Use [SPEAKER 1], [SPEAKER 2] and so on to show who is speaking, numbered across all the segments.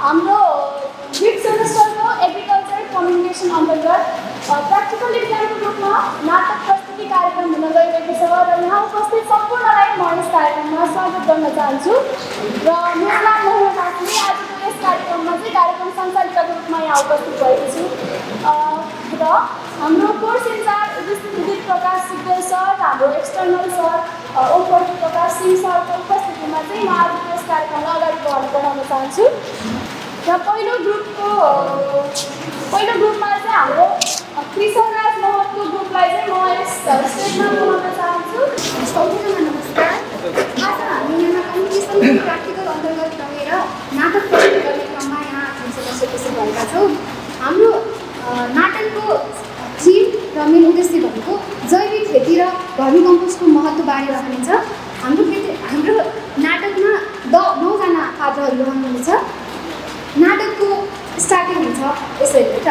[SPEAKER 1] हाम्रो 5th सेमेस्टरको agriculture communication अन्तर्गत practical एक्जामको रूपमा नाटक प्रस्तुति कार्यक्रम हुन गइरहेको छ र यहाँ उपस्थित सम्पूर्णलाई म यस कार्यक्रममा स्वागत गर्न चाहन्छु र मेरो नाम मोहन काफले आजको यस कार्यक्रममा चाहिँ कार्यक्रम सञ्चालिकाको रूपमा यहाँ उपस्थित भएको छु र हाम्रो कोर्स इन्चार्ज विद्युत प्रकाश सिद्धेल सर हाम्रो एक्सटर्नल सर ओम प्रकाश सिंह सरको उपस्थितिमा चाहिँ म आजको यस कार्यक्रमलाई अगाडि बढाउन चाहन्छु र पहिलो ग्रुपमा चाहिँ हाम्रो कृष्णराज महतको ग्रुपलाई चाहिँ म यस स्टेजमा बोलाउन चाहन्छु।
[SPEAKER 2] सबैजना नमस्कार। आज हामी यहाँ कम्युनिकेसन प्र्याक्टिकल अन्तर्गत रहेर नाटक प्रस्तुत गर्ने क्रममा यहाँ सदस्य भएका छौँ। हाम्रो नाटकको थीम र मेन उद्देश्य भनेको जैविक खेती र भर्मी कम्पोस्टको महत्त्वबारे रहनेछ। हाम्रो नाटकमा 9जना पात्रहरू रहनुहुनेछ। नाटकको स्टार्टिङ हुन्छ यसरी त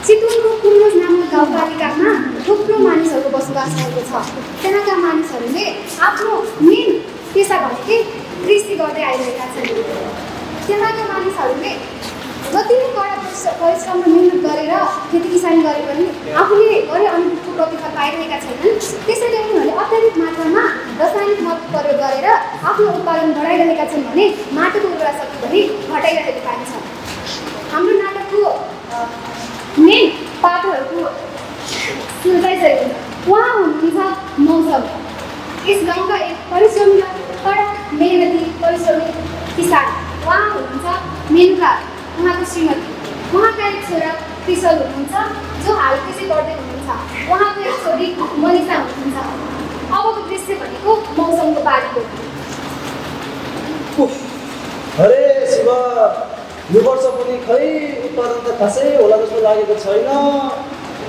[SPEAKER 2] चितवनको कुर्मज नामक गाउँपालिकामा थुप्रो मानिसहरूको बसोबास भएको छ। त्यहाँका मानिसहरूले आफ्नो मेन पेसा भनेकै कृषि गर्दै आइरहेका छन्। त्यहाँका मानिसहरूले जति नै कडा परिश्रम र मिहिनेत गरेर खेती किसानी गरे पनि आफूले गरे अनुरूपको प्रतिफल पाइरहेका छैनन्। त्यसैले उनीहरूले अत्याधिक मात्रामा रासायनिक मल प्रयोग गरेर आफ्नो उत्पादन बढाइरहेका छन् भने माटोको उर्वरा शक्ति पनि घटाइरहेको पाइन्छ। हाम्रो नाटकको मेन पात्रहरूको सुझाइसकेको उहाँ हुनुहुन्छ मौसम। यस गाउँका एक परिश्रमी र कडा मेहनती परिश्रमी किसान। उहाँ हुनुहुन्छ मेनुका, उहाँको श्रीमती, उहाँका एक छोरा कृषल हुनुहुन्छ जो हाल कृषि गर्दै हुनुहुन्छ। उहाँको एक छोरी मनिषा हुनुहुन्छ। अबको दृश्य भनेको मौसमको बारीको।
[SPEAKER 3] अरे शिव, यो वर्ष पनि खै उत्पादन त खासै होला जस्तो लागेको छैन।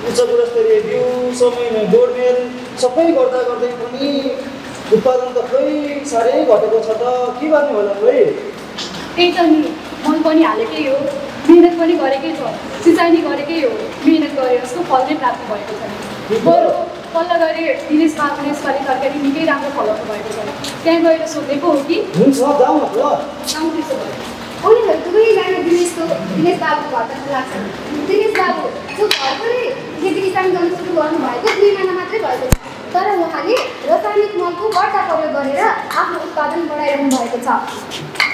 [SPEAKER 3] उच्च गुणस्तरीय बिउ, समयमा गोडमेल सबै गर्दा गर्दै पनि उत्पादन त खै साह्रै घटेको छ त। के गर्ने होला खै?
[SPEAKER 4] त्यही त नि, मल पनि हालेकै हो, मिहिनेत पनि गरेकै छ, सिँचाइ नि गरेकै हो, मिहिनेत गरे जस्तो फल नै प्राप्त भएको छैन। बरु पल्लो गरी दिनेश बाबुले यसपालि तरकारी निकै राम्रो फलाउनु भएको छ। त्यहाँ गएर सोधेको हो कि
[SPEAKER 3] हुन्छ, जाउँ न त।
[SPEAKER 4] गाउँ त्यसो भयो।
[SPEAKER 2] उनीहरू दुवैजना दिनेश बाबुको घरमा लाग्छन्। दिनेश बाबु जो भर्खरै खेती किसान गर्न सुरु गर्नुभएको 2 महिना मात्रै भएको छ, तर उहाँले रासायनिक मलको बढ्ता प्रयोग गरेर आफ्नो उत्पादन बढाइरहनु भएको छ।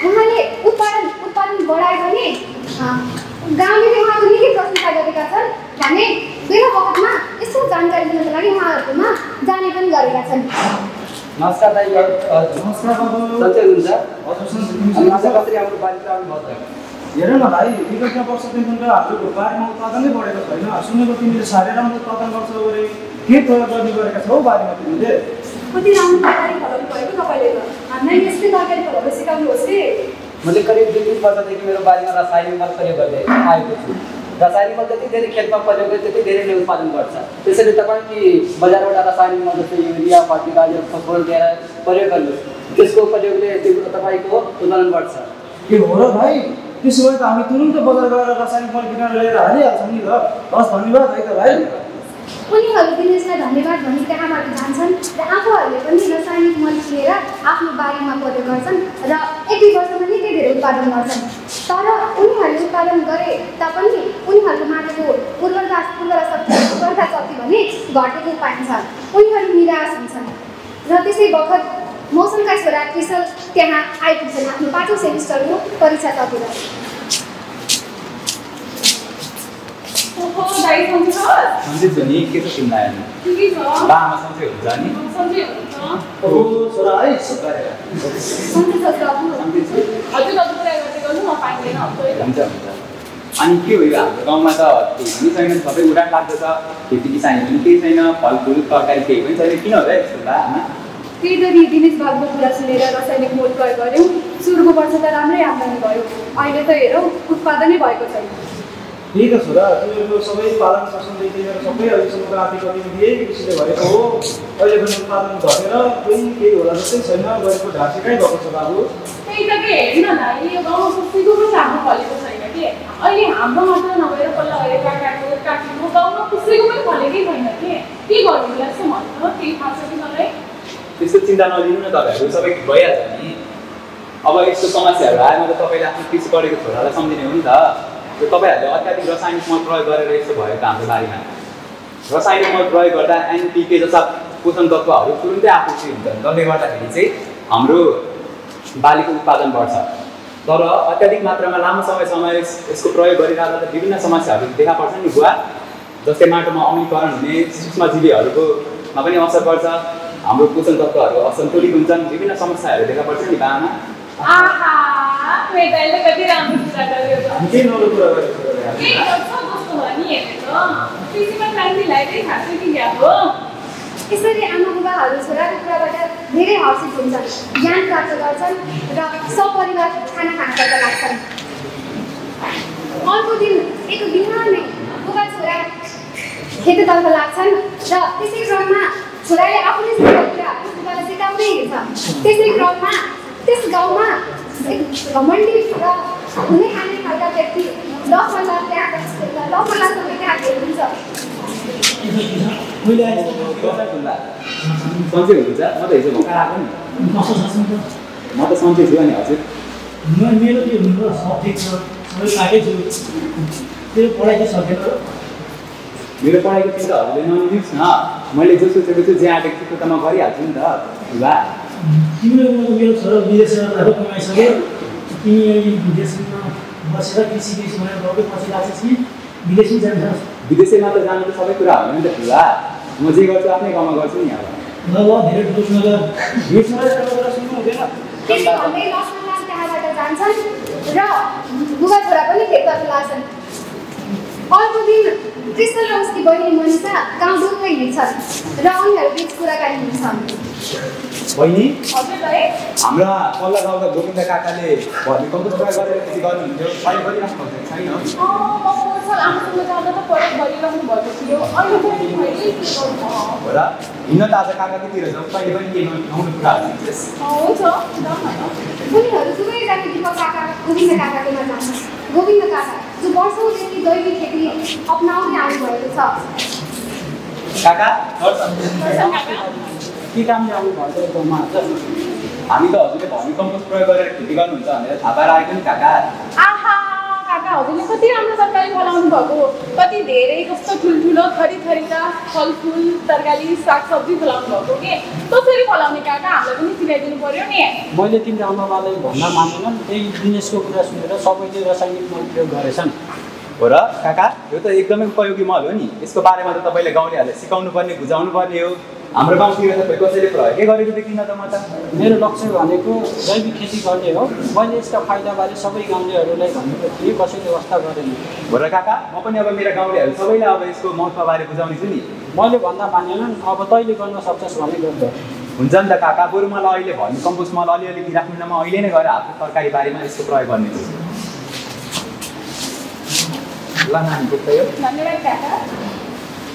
[SPEAKER 2] उहाँले उत्पादन बढायो भने गाउँले उहाँको निकै प्रशंसा गरेका छन् भने बेला बखतमा यसो जानकारी दिनको लागि उहाँहरूकोमा जाने पनि गरेका छन्।
[SPEAKER 5] नमस्कार दाइ।
[SPEAKER 3] नमस्कार बाबु।
[SPEAKER 5] सन्चै हुनुहुन्छ?
[SPEAKER 3] हजुर सन्चै।
[SPEAKER 5] अनि आज कसरी हाम्रो बारीमा आउनुभयो?
[SPEAKER 3] हेर न भाइ, विगत वर्षदेखि त हाम्रो बारीमा उत्पादनै बढेको छैन। सुनेको तिमीले साह्रै राम्रो उत्पादन गर्छौ अरे, के प्रयोग गर्ने गरेका छौ बारीमा तिमीले?
[SPEAKER 4] कति राम्रो तरकारी फलाउनु भएको तपाईँले त। हामीलाई यस्तै तरकारी फलाउनु सिकाउनुहोस् कि।
[SPEAKER 5] मैले करिब 2-3 वर्षदेखि मेरो बारीमा रासायनिक मल प्रयोग गर्दै आएको छु। रासायनिक मल जति धेरै खेतमा प्रयोग गरे त्यति धेरै नै उत्पादन गर्छ। त्यसैले तपाईँ कि बजारबाट रासायनिक मल जस्तै युरिया, फर्टिलाइजर, फस्फोरस दिएर प्रयोग गर्नुहोस्। त्यसको प्रयोगले तपाईँको उत्पादन बढ्छ।
[SPEAKER 3] के हो र भाइ? त्यसो भए त हामी तुरुन्त बजार गएर रासायनिक मल किनेर ल्याएर हालिहाल्छौँ नि त। हस्, धन्यवाद है त भाइ।
[SPEAKER 2] उनीहरू दिनेशलाई धन्यवाद भनी त्यहाँबाट जान्छन् र आफूहरूले पनि रासायनिक मल किनेर आफ्नो बारीमा प्रयोग गर्छन् र 1-2 वर्षमा निकै धेरै उत्पादन गर्छन्। तर उनीहरूले उत्पादन गरे तापनि उनीहरूको माटोको उर्वरा शक्ति भने घटेको पाइन्छ। उनीहरू निराश हुन्छन् र त्यसै बखत मौसमका छोरा कृषल त्यहाँ आइपुग्छन् आफ्नो 5औं सेमिस्टरको परीक्षा सकेर।
[SPEAKER 6] सन्चै छु नि, के छ तिमीलाई अहिले? आमा सन्चै हुन्छ नि?
[SPEAKER 3] छोरा है
[SPEAKER 6] हुन्छ। अनि के हो यो हाम्रो गाउँमा त केही पनि छैन, सबै उडान लाग्दछ। खेती किसानी पनि केही छैन, फलफुल तरकारी केही पनि छैन। किन होला यस्तो बा आमा?
[SPEAKER 4] त्यही त नि, दिनेश बाबुको कुरा सुनेर रासायनिक मल प्रयोग गऱ्यौँ। सुरुको वर्ष त राम्रै आम्दानी भयो, अहिले त हेरौँ उत्पादनै भएको छैन।
[SPEAKER 3] त्यही त छोरा, तिमीहरूको सबै पालन पोषणदेखि लिएर सबै अहिलेसम्मको आर्थिक गतिविधि यही कृषिले भएको हो। अहिले पनि उत्पादन घटेर केही होला जस्तै छैन, गरेको ढाँचे कहीँ भएको छ बाबु।
[SPEAKER 7] त्यही त के हेर्न भाइ, यो गाउँमा कसैको पनि राम्रो फलेको छैन कि। अहिले हाम्रो मात्र नभएर पल्ल अहिले काकीको गाउँमा कसैको पनि फलेकै छैन कि। के गर्नु होला जस्तो भन्नु, केही थाहा छ कि मलाई?
[SPEAKER 6] त्यस्तो चिन्ता नलिनु न, तपाईँहरू सबै भइहाल्छ नि। अब यस्तो समस्याहरू आएमा त तपाईँले आफ्नो कृषि गरेको छोरालाई सम्झिने हो नि त। यो तपाईँहरूले अत्याधिक रासायनिक मल प्रयोग गरेर यस्तो भएको हाम्रो बारीमा। रासायनिक मल प्रयोग गर्दा एनपिके जस्ता पोषण तत्त्वहरू तुरुन्तै आपूर्ति हुन्छन्, जसले गर्दाखेरि चाहिँ हाम्रो बालीको उत्पादन बढ्छ। तर अत्याधिक मात्रामा लामो समयसम्म यसको प्रयोग गरिरहँदा त विभिन्न समस्याहरू देखा पर्छन् नि बुवा। जस्तै माटोमा अम्लीकरण हुने, सूक्ष्मजीवीहरूकोमा पनि असर पर्छ, हाम्रो पोषण तत्त्वहरू असन्तुलित हुन्छन्, विभिन्न समस्याहरू देखा पर्छन् नि बामा।
[SPEAKER 7] आहा मेटाइले कति राम्रो कुरा गर्यो त।
[SPEAKER 3] के नराम्रो कुरा गरेको
[SPEAKER 7] के गर्छ कस्तो हो नि हेर्नु त। कृषिमा क्रान्ति ल्याएकै खासै कि क्या हो।
[SPEAKER 2] यसरी आमा बुबाहरू छोराको कुराबाट धेरै हर्षित हुन्छन्, ज्ञान प्राप्त गर्छन् र सपरिवार खाना खानतर्फ लाग्छन्। अर्को दिन एक बिहानै बुबा छोरा खेततर्फ लाग्छन् र त्यसै क्रममा छोराले आफूले सिकेको कुरा बुबालाई सिकाउँदै हिँड्छ। त्यसै क्रममा त्यस गाउँमा एक घमण्डी र हुने खाने खालका व्यक्ति लफलास त्यहाँ हुन्छ।
[SPEAKER 3] मैले आएर
[SPEAKER 6] सन्चै हुनुहुन्छ? म त हिजो भर्खर आएको नि। म त सन्चै छु अनि हजुर।
[SPEAKER 3] मेरो के हुनु सब ठिक छ, सबै पाएकै छु। तेरो पढाइ चाहिँ सकेन र?
[SPEAKER 6] मेरो पढाइको चिन्ता हजुरले नलिनुहोस् न। मैले जो सोचेको छु जे आँटेको छु त्यो त म गरिहाल्छु नि त बुबा।
[SPEAKER 3] तिम्रो मेरो छोरा विदेशमा राम्रो कमाइसक्यो, तिमी विदेशमा बसेर कृषि भनेर गएकै पछि लाग्छस् कि विदेशमै जान्छस्?
[SPEAKER 6] विदेशैमा त जानु त सबै कुरा होइन नि त बुबा। म जे गर्छु आफ्नै गाउँमा गर्छु नि अब।
[SPEAKER 3] ल धेरै ठुलो नगर यो छोरा एउटा कुरा सुन्नु हुँदैन।
[SPEAKER 2] त्यसै भन्दै लक्ष्मणलाल त्यहाँबाट जान्छन् र बुबा छोरा पनि खेततर्फ लाग्छन्। अर्को दिन कृष्ण र उसकी बहिनी मनिषा गाउँ डुल्दै हिँड्छन् र उनीहरू बिच कुराकानी हुन्छ।
[SPEAKER 6] बहिनी,
[SPEAKER 7] हजुर दाइ।
[SPEAKER 6] हाम्रा पल्ला गाउँका गोविन्द काकाले भर्मिकम्पोस्ट प्रयोग गरेर खेती गर्नुहुन्थ्यो, अहिले गरिराख्नु भएको छैन?
[SPEAKER 7] म पोहोर साल आमासँग जाँदा त प्रयोग गरिरहनु भएको थियो। अहिले पनि मैले के गर्नु
[SPEAKER 6] हो र? हिँड्न त आज काकाकोतिर जाउँ, कहिले पनि के नहुने कुराहरू हुन्छस्।
[SPEAKER 7] हुन्छ जाउँ न।
[SPEAKER 2] उनीहरू दुवैजना दिपक काका गोविन्द काकाकोमा जान्छन्। गोविन्द काका जो वर्षौँदेखि दैनिक खेती अपनाउँदै आउनुभएको छ।
[SPEAKER 6] काका
[SPEAKER 5] के कामले आउनुभएको गाउँमा?
[SPEAKER 6] हामी त हजुरले भर्मिकम्पोस्ट प्रयोग गरेर खेती गर्नुहुन्छ भनेर थाहा पाएर आएको नि काका।
[SPEAKER 7] आहा काका हजुरले कति राम्रो तरकारी फलाउनु भएको, कति धेरै कस्तो ठुल्ठुलो थरीका फलफुल तरकारी सागसब्जी फलाउनु भएको के। कसरी फलाउने काका हामीलाई पनि सिकाइदिनु पर्यो नि।
[SPEAKER 5] मैले तिम्रो आमाबालाई भन्दा मानेनन्, त्यही बिजनेसको कुरा सुनेर सबैले रासायनिक मल प्रयोग गरेछन्।
[SPEAKER 6] हो र काका? यो त एकदमै उपयोगी मल हो नि। यसको बारेमा त तपाईँले गाउँलेहरूलाई सिकाउनु पर्ने, बुझाउनु पर्ने हो। हाम्रो गाउँतिर त खोइ कसैले प्रयोगै गरेको देखिनँ त म त।
[SPEAKER 5] मेरो लक्ष्य भनेको जैविक खेती गर्ने हो। मैले यसका फाइदाबारे सबै गाउँलेहरूलाई भनेको थिएँ, कसैले वास्ता गरेन।
[SPEAKER 6] हो र काका? म पनि अब मेरा गाउँलेहरू सबैलाई अब यसको महत्त्वबारे बुझाउने छु नि।
[SPEAKER 5] मैले भन्दा मानेनन्, अब तैँले गर्न सक्छस् भने गर्छ।
[SPEAKER 6] हुन्छ नि त काका, बरु मलाई अहिले भर्मिकम्पोस्ट मल अलिअलि दिइराख्नु न, म अहिले नै गएर आफ्नो तरकारी बारीमा यसको प्रयोग गर्ने छु। ल नानी पुग्यो।
[SPEAKER 7] धन्यवाद काका।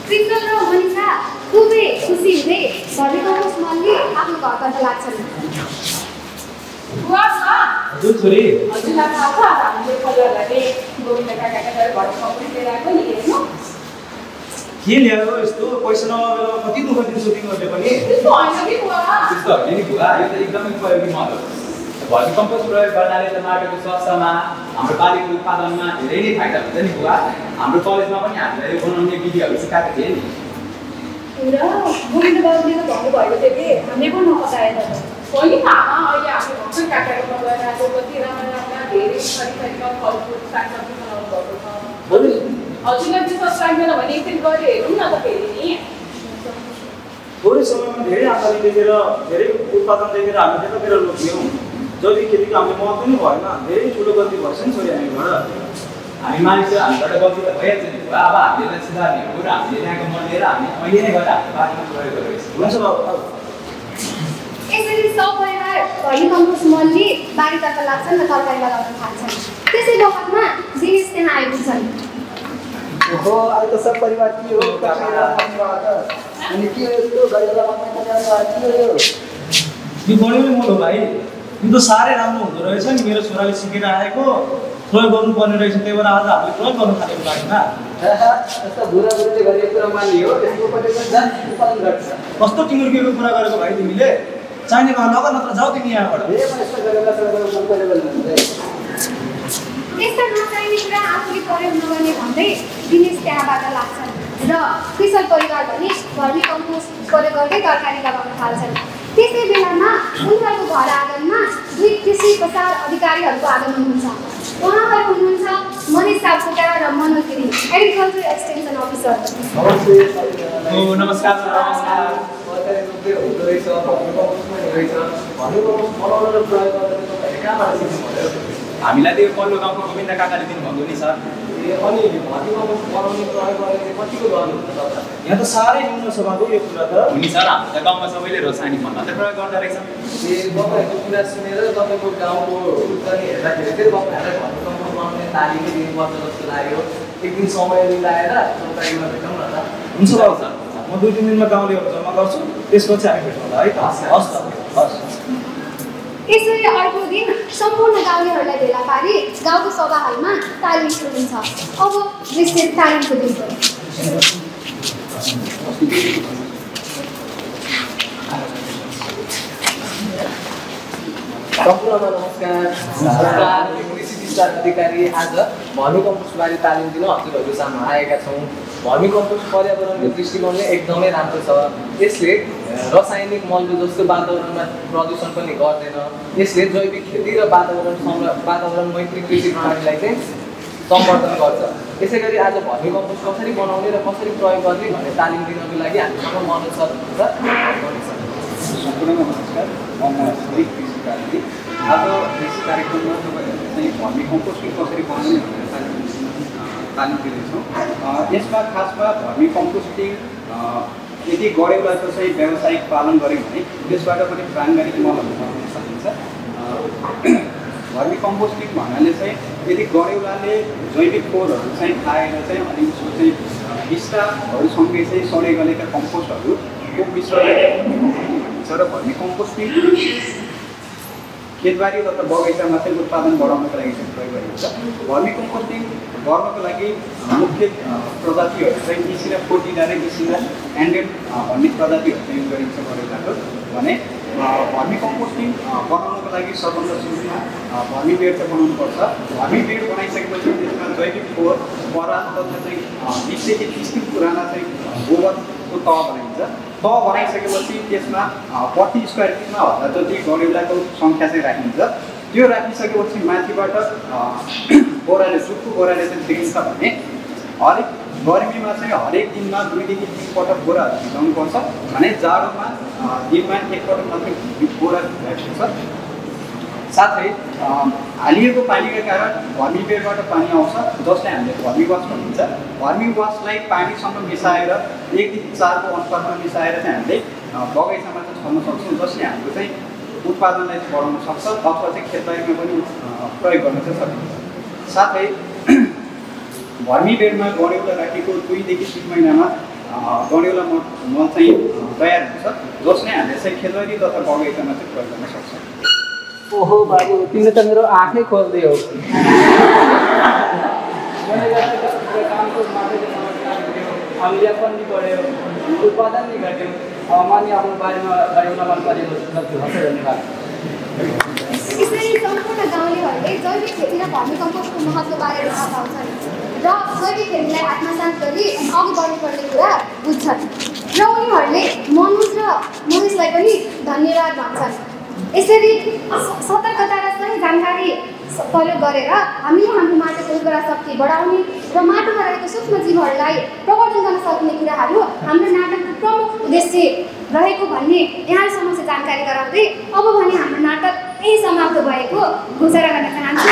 [SPEAKER 2] कृष्ण र मनिषा खुबै खुसी हुँदै भर्मिकम्पोस्ट मलले आफ्नो घरतर्फ लाग्छन्।
[SPEAKER 7] बुवा
[SPEAKER 3] हजुर छोरी,
[SPEAKER 7] हजुरलाई थाहा छ हामीले कलरहरूले गोविन्द काकाका घर भर्मिकम्पोस्ट लिएर आएको नि हेर्नु।
[SPEAKER 3] के ल्यायो यस्तो पैसा नभएर कति दुःख दिन सुटिङ गर्ने पनि?
[SPEAKER 7] त्यस्तो होइन कि बुवा।
[SPEAKER 6] त्यस्तो होइन नि बुवा, यो त एकदमै उपयोगी मल हो। भर्मिकम्पोस्ट प्रयोग गर्नाले त माटोको स्वास्थ्यमा, हाम्रो बालीको उत्पादनमा धेरै नै फाइदा हुन्छ नि बुवा। हाम्रो कलेजमा पनि हामीलाई यो बनाउने विधिहरू सिकाएको थिए नि।
[SPEAKER 4] र गोविन्द बाबुले त भन्नुभएको थियो कि हामीले पनि नपताएन त।
[SPEAKER 7] होइन आमा, अहिले हामीले भर्खर काकाकोमा गएर आएको कति राम्रा धेरै थरीका फलफुल सागसब्जी बनाउनु भएको छ। हजुरलाई विश्वास लाग्दैन भने एकचोटि गएर हेरौँ न त फेरि नि।
[SPEAKER 3] थोरै समयमा धेरै आम्दानी देखेर, धेरै उत्पादन देखेर हामी त्यतातिर लोग्यौँ। जैविक खेतीको हामीले महत्त्व नै भएन, धेरै ठुलो गल्ती भएछ नि छोरी हामीबाट।
[SPEAKER 6] हामी मानिस हामीबाट गल्ती त भइहाल्छ नि बुवा। अब हामीले सुधार्ने हो र हामीले त्यहाँको मल लिएर हामी अहिले नै गएर हाम्रो बारीमा प्रयोग गरेको छौँ।
[SPEAKER 3] हुन्छ बाबु।
[SPEAKER 2] यसरी सपरिवार भर्मिकम्पोस्ट मलले बारीतर्फ लाग्छन् र तरकारी लगाउन थाल्छन्। त्यसै बखतमा दिनेश त्यहाँ आइपुग्छन्।
[SPEAKER 8] ओहो, अहिले त सब परिवार के हो? अनि के हो यस्तो गरेर के हो?
[SPEAKER 3] यो बढेमै मल हो भाइ। यो त साह्रै राम्रो हुँदो रहेछ नि। मेरो छोराले सिकेर आएको प्रयोग गर्नुपर्ने रहेछ, त्यही भएर आज हामीले प्रयोग गर्नु थालेको बारीमा।
[SPEAKER 5] यस्तो बुढाबुढीले गरेको कुरा मानियो, त्यसको पनि झन् उत्पादन गर्छ।
[SPEAKER 3] कस्तो टिमुर्केको कुरा गरेको भाइ तिमीले? चाहिने भए नगर नत्र जाऊ तिमी यहाँबाट।
[SPEAKER 2] त्यस्तो नचाहिने कुरा आफूले प्रयोग नगर्ने भन्दै दिनेश त्यहाँबाट लाग्छन् र कुशल परिवार भने भर्मी कम्पोस्ट प्रयोग गर्दै तरकारी लगाउन थाल्छन्। त्यसै बेलामा उनीहरूको घर आँगनमा 2 कृषि प्रसार अधिकारीहरूको आगमन हुन्छ। उहाँहरू हुनुहुन्छ मनिष सापकोटा र Manoj Giri, agriculture extension officer.
[SPEAKER 6] नमस्कार। हामीलाई त्यो पल्लो गाउँको गोविन्द काकाले दिनुभएको नि सर।
[SPEAKER 3] अनि भर्मी कम्पोस्ट बनाउने प्रयोग गरेर कतिको गर्नुहुन्छ तपाईँ? यहाँ त साह्रै न्यून छ बाबु यो कुरा त।
[SPEAKER 6] हुने सर, हाम्रो त गाउँमा सबैले रासायनिक मल मात्रै प्रयोग गर्दो रहेछ।
[SPEAKER 5] तपाईँहरूको कुरा सुनेर तपाईँको गाउँको उत्तरी हेर्दाखेरि चाहिँ तपाईँहरूलाई भर्मी कम्पोस्ट बनाउने तालिमै दिनुपर्छ जस्तो लाग्यो। एक दिन समय मिलाएर सरकारीमा भेटौँ न त।
[SPEAKER 3] हुन्छ बाबु सर, म 2-3 दिनमा गाउँलेहरू जम्मा गर्छु, त्यसपछि हामी भेटौँला है त। हस् त, हस्।
[SPEAKER 2] यसरी अर्को दिन सम्पूर्ण गाउँलेहरूलाई भेला पारी गाउँको सभा हलमा तालिम सुरु हुन्छ। अब विस्तृत तालिमको दिन हो।
[SPEAKER 5] सम्पूर्णमा नमस्कार। कृषि विस्तार अधिकारी आज भर्मी कम्पोस्टबारे तालिम दिन हजुरहरू सामु आएका छौँ। भर्मी कम्पोस्ट पर्यावरणको दृष्टिकोणले एकदमै राम्रो छ। यसले रासायनिक मलको जस्तो वातावरणमा प्रदूषण पनि गर्दैन। यसले जैविक खेती र वातावरण मैत्री कृषि प्रणालीलाई चाहिँ सम्वर्धन गर्छ। त्यसै गरी आज भर्मी कम्पोस्ट कसरी बनाउने र कसरी प्रयोग गर्ने भन्ने तालिम दिनको लागि हामीसँग मनोज सर हुनुहुन्छ।
[SPEAKER 6] सम्पूर्णमा नमस्कार। म श्री कृषि कार्यालय। आज यस कार्यक्रममा तपाईँहरूले चाहिँ भर्मी कम्पोस्टिङ कसरी बनाउने भनेर तालिम दिँदैछौँ। यसमा खासमा भर्मी कम्पोस्टिङ यदि गरेको चाहिँ व्यावसायिक पालन गऱ्यौँ भने त्यसबाट पनि प्राङ्गारिक मलहरू बनाउन सकिन्छ। भर्मी कम्पोस्टिङ भन्नाले चाहिँ यदि गरेउलाले जैविक फोहोरहरू चाहिँ खाएर चाहिँ अनि उसको चाहिँ बिस्ताहरूसँगै चाहिँ सडे गलेका कम्पोस्टहरूको मिश्रणले हुन्छ र भर्मी कम्पोस्टिङ खेतबारी तथा बगैँचामा चाहिँ उत्पादन बढाउनको लागि चाहिँ प्रयोग गरिन्छ। भर्मी कम्पोस्टिङ गर्नको लागि मुख्य प्रजातिहरू चाहिँ मिसिना फोर्टिना र मिसिना एन्डेड भन्ने प्रजातिहरू चाहिँ युज गरिन्छ गरेको भने भर्मी कम्पोस्टिङ बनाउनको लागि सबभन्दा सुरुमा भर्मी बेड चाहिँ बनाउनुपर्छ। भर्मी बेड बनाइसकेपछि त्यसमा जैविक फोहोर पराल तथा चाहिँ 20 देखि 30 दिन पुराना चाहिँ गोबरको तह बनाइन्छ। तह बनाइसकेपछि त्यसमा प्रति स्क्वायर फिटमा 1000 जति गडेउलाको सङ्ख्या चाहिँ राखिन्छ। त्यो राखिसकेपछि माथिबाट बोराले सुक्खु बोराले चाहिँ दिन्छ भने हरेक गर्मीमा चाहिँ हरेक दिनमा 2 देखि 3 पटक बोराहरू भिजाउनुपर्छ भने जाडोमा दिनमा 1 पटक मात्रै बोरा भिजाइन्छ। साथै हालिएको पानीका कारण भर्मी बेडबाट पानी आउँछ जसलाई हामीले भर्मी वास भनिन्छ। भर्मी वासलाई पानीसँग मिसाएर 1:4 को अनुपातमा मिसाएर चाहिँ हामीले बगैँचामा चाहिँ छर्न सक्छौँ जसले हाम्रो चाहिँ उत्पादनलाई बढाउन सक्छ अथवा चाहिँ खेतबारीमा पनि प्रयोग गर्न चाहिँ सकिन्छ। साथै भर्मी बेडमा गडेउला राखेको 2 देखि 3 महिनामा गडेउला मल चाहिँ तयार हुन्छ जसले हामीले चाहिँ खेतबारी तथा बगैँचामा चाहिँ प्रयोग गर्न सक्छौँ।
[SPEAKER 5] ओहो बाबु, तिमीले त मेरो आँखै खोल्दै हो। हामीले पनि गऱ्यो, उत्पादन नि गऱ्यो, माने आफ्नो बारीमा गडेउला मल गरेको धन्यवाद।
[SPEAKER 2] यसरी सम्पूर्ण गाउँलेहरूले जैविक खेती र भर्मी कम्पोस्टको महत्त्वबारे थाहा पाउँछन् र जैविक खेतीलाई आत्मसात गरी अघि बढ्नुपर्ने कुरा बुझ्छन् र उनीहरूले मनोज र महेशलाई पनि धन्यवाद भन्छन्। यसरी सतर्कता र सही जानकारी प्रयोग गरेर हामीले हाम्रो माटोको उर्वरा शक्ति बढाउने र माटोमा रहेको सूक्ष्म जीवहरूलाई प्रवर्धन गर्न सक्ने कुराहरू हाम्रो नाटकको प्रमुख उद्देश्य रहेको भन्ने यहाँ समक्ष जानकारी गराउँदै अब भने हाम्रो नाटक यही समाप्त भएको घोषणा गर्न चाहन्छु।